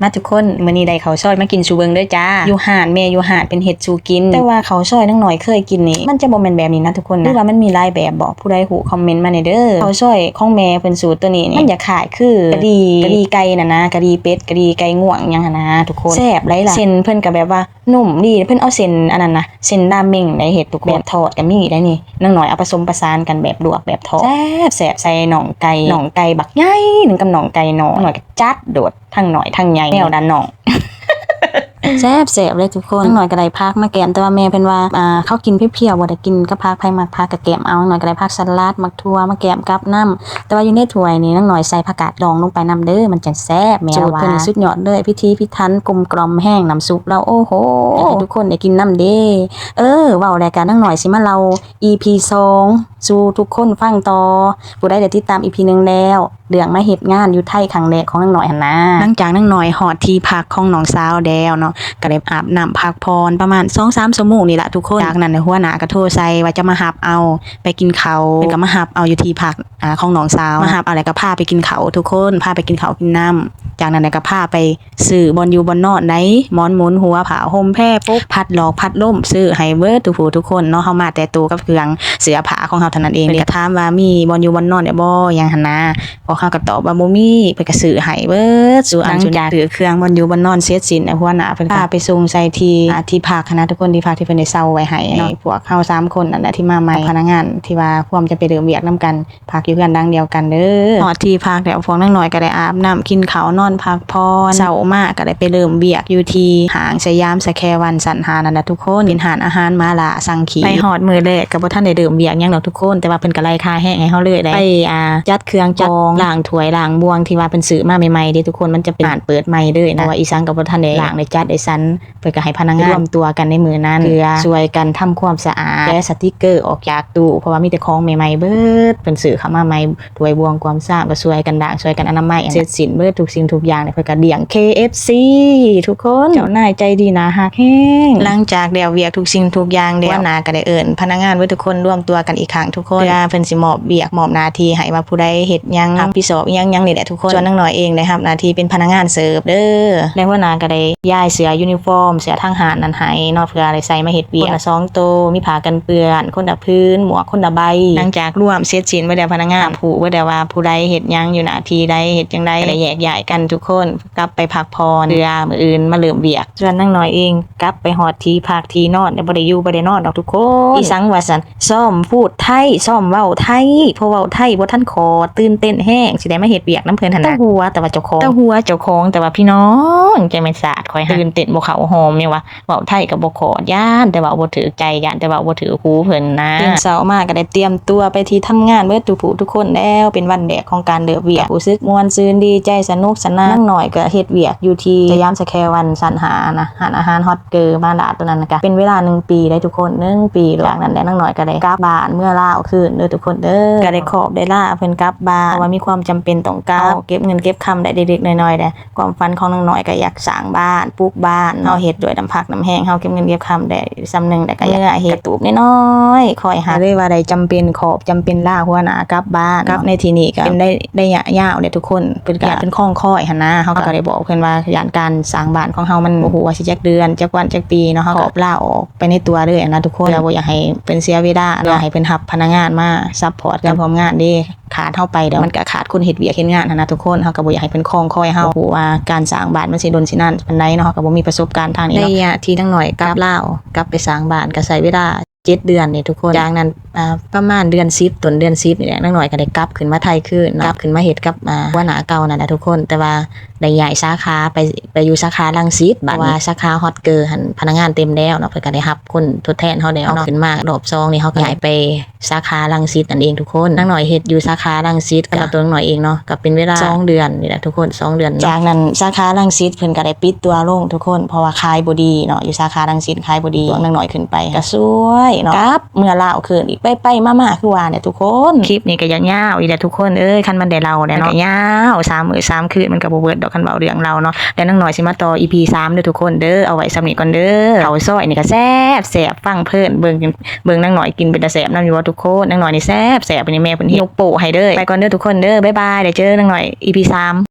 ມາທຸກຄົນ, ມື້ນີ້ໄດ້ເຂົ້າຊອຍມາກິນສູ່ເບິ່ງເດີຈ້າ. ຢູ່ຮ້ານ ແມ່ຢູ່ຮ້ານເພິ່ນເຮັດສູ່ກິນ, ແຕ່ວ່າເຂົ້າຊອຍນາງນ້ອຍເຄີຍກິນນີ້ ມັນຈະບໍ່ແມ່ນແບບນີ້ນະທຸກຄົນນະ. ຫຼືວ່າມັນມີຫຼາຍແບບບໍ? ຜູ້ໃດຮູ້ຄອມເມັນມາແດ່ເດີ. ເຂົ້າຊອຍຂອງແມ່ເພິ່ນສູດໂຕນີ້ນີ້ ມັນຢາກຄ້າຍຄືກະດີ ກະດີໄກ່ຫັ້ນນະ, ກະດີເປັດ ກະດີໄກ່ງວງຫຍັງຫັ້ນນະທຸກຄົນ. ແຊບຫຼາຍລະ, ເສັ້ນເພິ່ນກະແບບວ່ານຸ້ມດີ. ເພິ່ນເອົາເສັ້ນອັນນັ້ນນະ ເສັ້ນລາເມັງໄດ້ເຮັດທຸກຄົນ. ແບບທອດກະມີໄດ໋ນີ້, ນາງນ້ອຍເອົາປະສົມປະສານກັນແບບລວກແບບທອດ. ແຊບໆ ໃສ່ໜອງໄກ່ ໜອງໄກ່ບັກໃຫຍ່ໜຶ່ງກັບໜອງໄກ່ນ້ອຍ. ນ້ອຍກະຈັດໂດດ ທັງນ້ອຍທັງໃຫຍ່ແນວດານ້ອງ. ແຊບໆ ເລີຍທຸກຄົນ. ນາງນ້ອຍກະໄດ້ຜັກມາແກ້ມ, ແຕ່ວ່າແມ່ເພິ່ນວ່າ ອ່າ ເຂົາກິນພຽວໆ ບໍ່ໄດ້ກິນກັບຜັກ, ໃຜມັກຜັກກະແກ້ມເອົາ. ນາງນ້ອຍກະໄດ້ຜັກສະຫຼັດ ໝາກຖົ່ວມາແກ້ມກັບນ້ຳ, ແຕ່ວ່າຢູ່ໃນຖ້ວຍນີ້ນາງນ້ອຍໃສ່ຜັກກາດດອງລົງໄປນຳເດີ ມັນຈັ່ງແຊບ. ແມ່ວ່າສູດເພິ່ນນີ້ສຸດຍອດເລີຍ, ພິຖີພິຖັນ ກົມກ່ອມແຮງ ນ້ຳຊຸບລາວ ໂອ້ໂຫ ຢາກໃຫ້ທຸກຄົນໄດ້ກິນນຳເດ້. ເອີ ເວົ້າແລ້ວກະນາງນ້ອຍຊິມາເລົ່າ ອີພີສອງ ສູ່ທຸກຄົນຟັງຕໍ່. ຜູ້ໃດໄດ້ຕິດຕາມ ອີພີໜຶ່ງແລ້ວ ເລື່ອງມາເຮັດງານຢູ່ໄທຄັ້ງແລກຂອງນາງນ້ອຍຫັ້ນນາ. ຫຼັງຈາກນາງນ້ອຍຮອດທີ່ພັກຂອງນ້ອງສາວແລ້ວເນາະ ກະໄດ້ອາບນ້ຳພັກຜ່ອນປະມານສອງສາມຊົ່ວໂມງນີ້ລະທຸກຄົນ. ຈາກນັ້ນຫົວໜ້າກະໂທໃສ່ວ່າຈະມາຮັບເອົາໄປກິນເຂົ້າ, ເພິ່ນກະມາຮັບເອົາຢູ່ທີ່ພັກ ອ່າ ຂອງນ້ອງສາວ, ມາຮັບເອົາແລ້ວກະພາໄປກິນເຂົ້າທຸກຄົນ, ພາໄປກິນເຂົ້າກິນນ້ຳ. ຈາກນັ້ນແລ້ວກະພາໄປຊື້ບ່ອນຢູ່ບ່ອນນອນໃດ໋ ໝອນໝູນຫົວ ຜ້າຫົ່ມ ແພປົກ ພັດຫຼອກພັດລົມ ຊື້ໃຫ້ເບິດທຸກຜູ້ທຸກຄົນເນາະ. ເຮົາມາແຕ່ໂຕກັບເຄື່ອງເສື້ອຜ້າຂອງເຮົາເທົ່ານັ້ນເອງ. ເພິ່ນກະຖາມວ່າມີບ່ອນຢູ່ບ່ອນນອນແດ່ບໍ່ຫຍັງຫັ້ນນາ, ພວກເຮົາກະຕອບວ່າບໍ່ມີ, ເພິ່ນກະຊື້ໃຫ້ເບິດສູ່ອັນສູ່ຢ່າງ. ຊື້ເຄື່ອງບ່ອນຢູ່ບ່ອນນອນເສັດສິ້ນແລ້ວ ຫົວໜ້າເພິ່ນກະພາໄປສົ່ງໃສ່ທີ່ ອ່າ ທີ່ພັກຫັ້ນນະທຸກຄົນ, ທີ່ພັກທີ່ເພິ່ນໄດ້ເຊົ່າໄວ້ໃຫ້ເນາະ. ໃຫ້ພວກເຮົາສາມຄົນນັ້ນແຫຼະທີ່ມາໃໝ່, ພະນັກງານທີ່ວ່າພວມຈະໄປເລີ່ມວຽກນຳກັນ ພັກຢູ່ເຮືອນຫຼັງດຽວກັນເດີ. ຮອດທີ່ພັກແລ້ວ ພວກນາງນ້ອຍກະໄດ້ອາບນ້ຳ ກິນເຂົ້າ ນອນພັກຜ່ອນ. ເຊົ້າມາກະໄດ້ໄປເລີ່ມວຽກຢູ່ທີ່ຫ້າງສະຫຍາມສະແຄວັນຊັ້ນຫ້ານັ້ນລະທຸກຄົນ, ເປັນຮ້ານອາຫານໝາລ່າສັງຄີ. ໄປຮອດມື້ແລກກະບໍ່ທັນໄດ້ເລີ່ມວຽກຫຍັງດອກທຸກຄົນ, ແຕ່ວ່າເພິ່ນກະໄລ່ຄ່າແຮງໃຫ້ເຮົາເລີຍໄດ໋. ໄປ ອ່າ ຈັດເຄື່ອງຈັດຂອງ ລ້າງຖ້ວຍລ້າງບ່ວງທີ່ວ່າເພິ່ນຊື້ມາໃໝ່ໆເດ້ທຸກຄົນ, ມັນຈະເປັນຮ້ານເປີດໃໝ່ເລີຍນະ, ເພາະວ່າອີ່ສັງກະບໍ່ທັນໄດ້ລ້າງໄດ້ຈັດໄດ້ສັນ. ເພິ່ນກະໃຫ້ພະນັກງານລວມຕົວກັນໃນມື້ນັ້ນ ເພື່ອຊ່ວຍກັນທຳຄວາມສະອາດ ແກະສະຕິກເກີອອກຈາກຕູ້ ເພາະວ່າມີແຕ່ຂອງໃໝ່ໆເບິດ, ເພິ່ນຊື້ເຂົ້າມາໃໝ່. ຖ້ວຍບ່ວງກວມຊາມກະຊ່ວຍກັນລ້າງ ຊ່ວຍກັນອະນາໄມ. ອັນເສັດສິ້ນເບິດທຸກສິ່ງທຸກຢ່າງ ເພິ່ນກະລ້ຽງ ເຄເອັຟຊີ ທຸກຄົນ. ເຈົ້ານາຍໃຈດີໜ້າຮັກແຮງ. ຫຼັງຈາກແລ້ວວຽກທຸກສິ່ງທຸກຢ່າງແລ້ວ ຫົວໜ້າກະໄດ້ເອີ້ນພະນັກງານເບິດທຸກຄົນລວມຕົວກັນອີກຄັ້ງທຸກຄົນ, ເພື່ອເພິ່ນຊິມອບວຽກມອບໜ້າທີ່ໃຫ້ວ່າຜູ້ໃດເຮັດຫຍັງ ຮັບຜິດຊອບຫຍັງຫຍັງນີ້ແຫຼະທຸກຄົນ. ສ່ວນນາງນ້ອຍເອງໄດ້ຮັບໜ້າທີ່ເປັນພະນັກງານເສີບເດີ ແລະ ຫົວໜ້າກະໄດ້ ຢາຍເສື້ອຢູນິຟອມ ເສື້ອທາງຮ້ານນັ້ນໃຫ້ເນາະ ເພື່ອໄດ້ໃສ່ມາເຮັດວຽກ. ຄົນລະສອງໂຕ ມີຜ້າກັນເປື້ອນ ຄົນລະຜືນ ໝວກຄົນລະໃບ. ຫຼັງຈາກລວມເສັດສິ້ນໄປແລ້ວ ພະນັກງານຮູ້ເບິດແລ້ວວ່າຜູ້ໃດເຮັດຫຍັງ ຢູ່ໜ້າທີ່ໃດ ເຮັດຈັ່ງໃດ ກະໄດ້ແຍກຍ້າຍກັນທຸກຄົນ ກັບໄປພັກຜ່ອນ ເພື່ອມື້ອື່ນມາເລີ່ມວຽກ. ສ່ວນນາງນ້ອຍເອງ ກັບໄປຮອດທີ່ພັກທີ່ນອນ ແຕ່ບໍ່ໄດ້ຢູ່ບໍ່ໄດ້ນອນດອກທຸກຄົນ. ອີ່ສັງວ່າຊັ້ນ ຊ້ອມພູດໄທ ຊ້ອມເວົ້າໄທ ເພາະເວົ້າໄທບໍ່ທັນຂອດ ຕື່ນເຕັ້ນແຮງ ຊິໄດ້ມາເຮັດວຽກນຳເພິ່ນຫັ້ນນະ. ຕາຫົວແຕ່ວ່າເຈົ້າຂອງ ຕາຫົວເຈົ້າຂອງ ແຕ່ວ່າພີ່ນ້ອງ ຈັ່ງແມ່ນສາດຂ້ອຍຫັ້ນ ຕື່ນເຕັ້ນບໍ່ເຂົ້າຮ່ອມແນວວ່າ ເວົ້າໄທກະບໍ່ຂອດ ຢ້ານແຕ່ເວົ້າບໍ່ຖືກໃຈ ຢ້ານແຕ່ເວົ້າບໍ່ຖືກຫູເພິ່ນນະ. ຕື່ນເຊົ້າມາກະໄດ້ຕຽມຕົວໄປທີ່ທຳງານເບິດທຸກຜູ້ທຸກຄົນແລ້ວ ເປັນວັນແລກຂອງການເລີ່ມວຽກ ກະຮູ້ສຶກມ່ວນຊື່ນ ດີໃຈ ສະໜຸກສະໜານ. ນາງນ້ອຍກະເຮັດວຽກຢູ່ທີ່ສະຫຍາມສະແຄວັນຊັ້ນຫ້ານະ ຮ້ານອາຫານຮອດ ເກີມາລາດໂຕນັ້ນກະ ເປັນເວລາໜຶ່ງປີໄດ໋ທຸກຄົນ ໜຶ່ງປີ. ຫຼັງຈາກນັ້ນແຫຼະ ນາງນ້ອຍກະໄດ້ກັບບ້ານເມືອລາວຄືນເດີທຸກຄົນເດີ ກະໄດ້ຂອບໄດ້ລາເພິ່ນກັບບ້ານ ເພາະວ່າມີຄວາມຈຳເປັນຕ້ອງກັບ ເກັບເງິນເກັບຄຳໄດ້ເລັກໆນ້ອຍໆແດ່. ຄວາມຝັນຂອງນາງນ້ອຍກະຢາກສ້າງບ້ານ ປຸກບ້ານເນາະ ເຮັດດ້ວຍນ້ຳພັກນ້ຳແຮງເຮົາ ເກັບເງິນເກັບຄຳໄດ້ສ່ຳໜຶ່ງ ແລ້ວກະເມືອເຮັດຕູບນ້ອຍໆ ຄອຍຫາ ກະເລີຍວ່າໄດ້ຈຳເປັນຂອບຈຳເປັນລາຫົວໜ້າກັບບ້ານ ກັບໃນທີ່ນີ້ກະເປັນໄດ້ໄລຍະຍາວເດ້ທຸກຄົນ ເປັນການເປັນຄອງຄອຍຫັ້ນນະ. ເຮົາກະໄດ້ບອກເພິ່ນວ່າ ຢ້ານການສ້າງບ້ານຂອງເຮົາມັນບໍ່ຮູ້ວ່າຊິຈັກເດືອນຈັກວັນຈັກປີເນາະ ເຮົາກະຂໍລາອອກໄປໃນຕົວເລີຍຫັ້ນນະທຸກຄົນ ເພື່ອບໍ່ຢາກໃຫ້ເພິ່ນເສຍເວລາເນາະ ຢາກໃຫ້ເພິ່ນຮັບພະນັກງານມາຊັບພອດກັນ ເພື່ອນຮ່ວມງານເດ້. ຂາດເຮົາໄປແລ້ວມັນກະຂາດຄົນເຮັດວຽກເຮັດງານຫັ້ນນະທຸກຄົນ ເຮົາກະບໍ່ຢາກໃຫ້ເພິ່ນຄອງຄອຍເຮົາ ບໍ່ຮູ້ວ່າການສ້າງບ້ານມັນຊິດົນຊິນານປານໃດເນາະ ເຮົາກະບໍ່ມີປະສົບການທາງນີ້ເນາະ. ໄລຍະທີ່ນາງນ້ອຍກັບລາວ ກັບໄປສ້າງບ້ານກະໃຊ້ເວລາ ເຈັດເດືອນນີ້ທຸກຄົນ. ຈາກນັ້ນ ອ່າ ປະມານເດືອນສິບ ຕົ້ນເດືອນສິບນີ້ແຫຼະ ນາງນ້ອຍກະໄດ້ກັບຂຶ້ນມາໄທຄືນເນາະ ກັບຂຶ້ນມາເຮັດກັບ ອ່າ ຫົວໜ້າເກົ່ານັ້ນແຫຼະທຸກຄົນ ແຕ່ວ່າໄດ້ຍ້າຍສາຂາໄປ ໄປຢູ່ສາຂາລັງສິດ ບາດນີ້ ເພາະວ່າສາຂາຮອດເກີຫັ້ນພະນັກງານເຕັມແລ້ວເນາະ ເພິ່ນກະໄດ້ຮັບຄົນທົດແທນເຮົາແລ້ວເນາະ ຂຶ້ນມາຮອບສອງນີ້ ເຮົາກະຍ້າຍໄປ ສາຂາລັງສິດນັ້ນເອງທຸກຄົນ. ນາງນ້ອຍເຮັດຢູ່ສາຂາລັງສິດ ສຳລັບຕົວນາງນ້ອຍເອງເນາະ ກະເປັນເວລາສອງເດືອນນີ້ແຫຼະທຸກຄົນ ສອງເດືອນ. ຈາກນັ້ນສາຂາລັງສິດເພິ່ນກະໄດ້ປິດຕົວລົງທຸກຄົນ ເພາະວ່າຂາຍບໍ່ດີເນາະ ຢູ່ສາຂາລັງສິດຂາຍບໍ່ດີ. ພວກນາງນ້ອຍຂຶ້ນໄປກະຊ່ວຍເນາະ ກັບເມືອລາວຄືນອີກ ໄປໆມາໆ ຄືວ່າແຫຼະທຸກຄົນ. ຄລິບນີ້ກະຍາວໆອີກແຫຼະທຸກຄົນເອີຍ ຄັນມັນໄດ້ເລົ່າແລ້ວເນາະ ກະຍາວສາມມື້ສາມຄືນ ມັນກະບໍ່ເບິດດອກ ຄັນເວົ້າເລື່ອງເລົ່າເນາະ. ແລ້ວນາງນ້ອຍຊິມາຕໍ່ ອີພີສາມເດີທຸກຄົນເດີ ເອົາໄວ້ສ່ຳນີ້ກ່ອນເດີ. ເຂົ້າຊອຍນີ້ກະແຊບໆ ຟັງເພີນ ເບິ່ງ ເບິ່ງນາງນ້ອຍກິນເປັນຕາແຊບນຳຢູ່ບໍ່ທຸກຄົນ? ນາງນ້ອຍນີ້ແຊບໆ ອັນນີ້ແມ່ເພິ່ນເຮັດຍົກໂປ້ໃຫ້ເດີ. ໄປກ່ອນເດີທຸກຄົນເດີ ບາຍບາຍ ໄດ້ເຈີນາງນ້ອຍ ອີພີສາມ.